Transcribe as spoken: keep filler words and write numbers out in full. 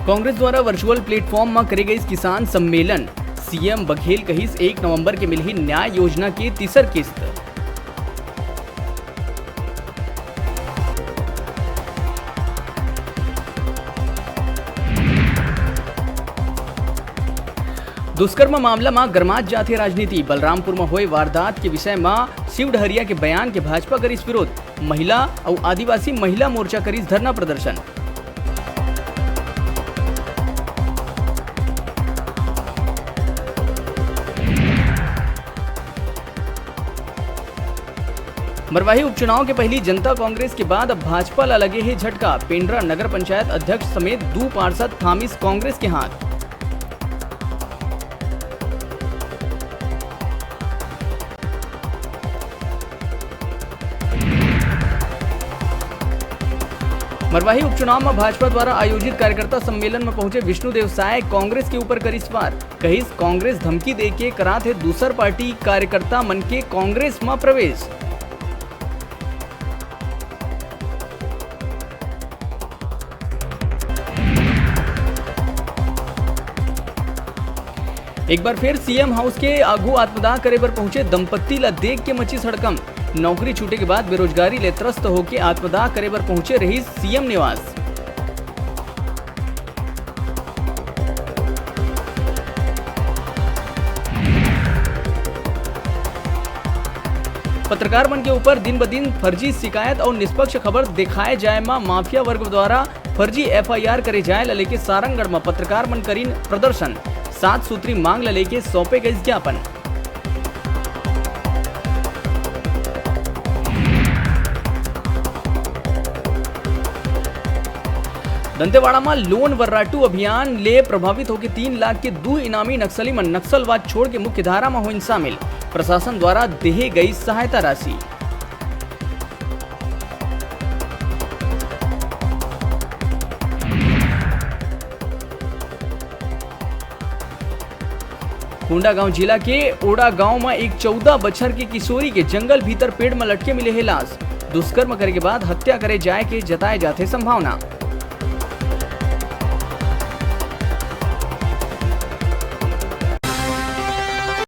कांग्रेस द्वारा virtual platform म करे गइस किसान सम्मेलन। सीएम बघेल कहिस एक नवंबर के मिलही न्याय योजना के तीसर किस्त। दुष्कर्म मामला म गरमात जाथे राजनीति। बलरामपुर म होए वारदात के विषय म शिव डहरिया के बयान के भाजपा करिस विरोध। महिला अउ आदिवासी महिला मोर्चा करिस धरना प्रदर्शन। मरवाही उपचुनाव के पहिली जनता कांग्रेस के बाद अब भाजपा ला लगे हे झटका। पेंड्रा नगर पंचायत अध्यक्ष समेत दू पार्षद थामिस कांग्रेस के हाथ। मरवाही उपचुनाव म भाजपा द्वारा आयोजित कार्यकर्ता सम्मेलन म पहुंचे विष्णुदेव साय, कांग्रेस के ऊपर करिस वार। कहिस, कांग्रेस धमकी दे के करात हे दूसर पार्टी कार्यकर्ता मन के कांग्रेस म प्रवेश। एक बार फिर सीएम हाउस के आगू आत्मदाह करे बर पहुंचे दंपत्ति ला देख के मचिस हड़कंप। नौकरी छूटे के बाद बेरोजगारी ले त्रस्त होके आत्मदाह करे बर पहुंचे रहिस सीएम निवास। पत्रकार मन के ऊपर दिन ब दिन फर्जी शिकायत अउ निष्पक्ष खबर दिखाए जाए म माफिया वर्ग द्वारा फर्जी एफआईआर करे जाए ल लेके सारंगढ़ म पत्रकार मन करिन प्रदर्शन। सात सूत्री मांग ल लेके सौंपे गइस ज्ञापन। दंतेवाड़ा म लोन वर्राटू अभियान ले प्रभावित होके तीन लाख के दू इनामी नक्सली मन नक्सलवाद छोड़ के मुख्य धारा म होइन शामिल। प्रशासन द्वारा देहे गई सहायता राशि। कोंडागांव जिला के ओड़ा गांव म एक चौदह बछर के किशोरी के जंगल भीतर पेड़ म लटके मिले हे लाश। दुष्कर्म करे के बाद हत्या करे जाए के जताए जाथे संभावना।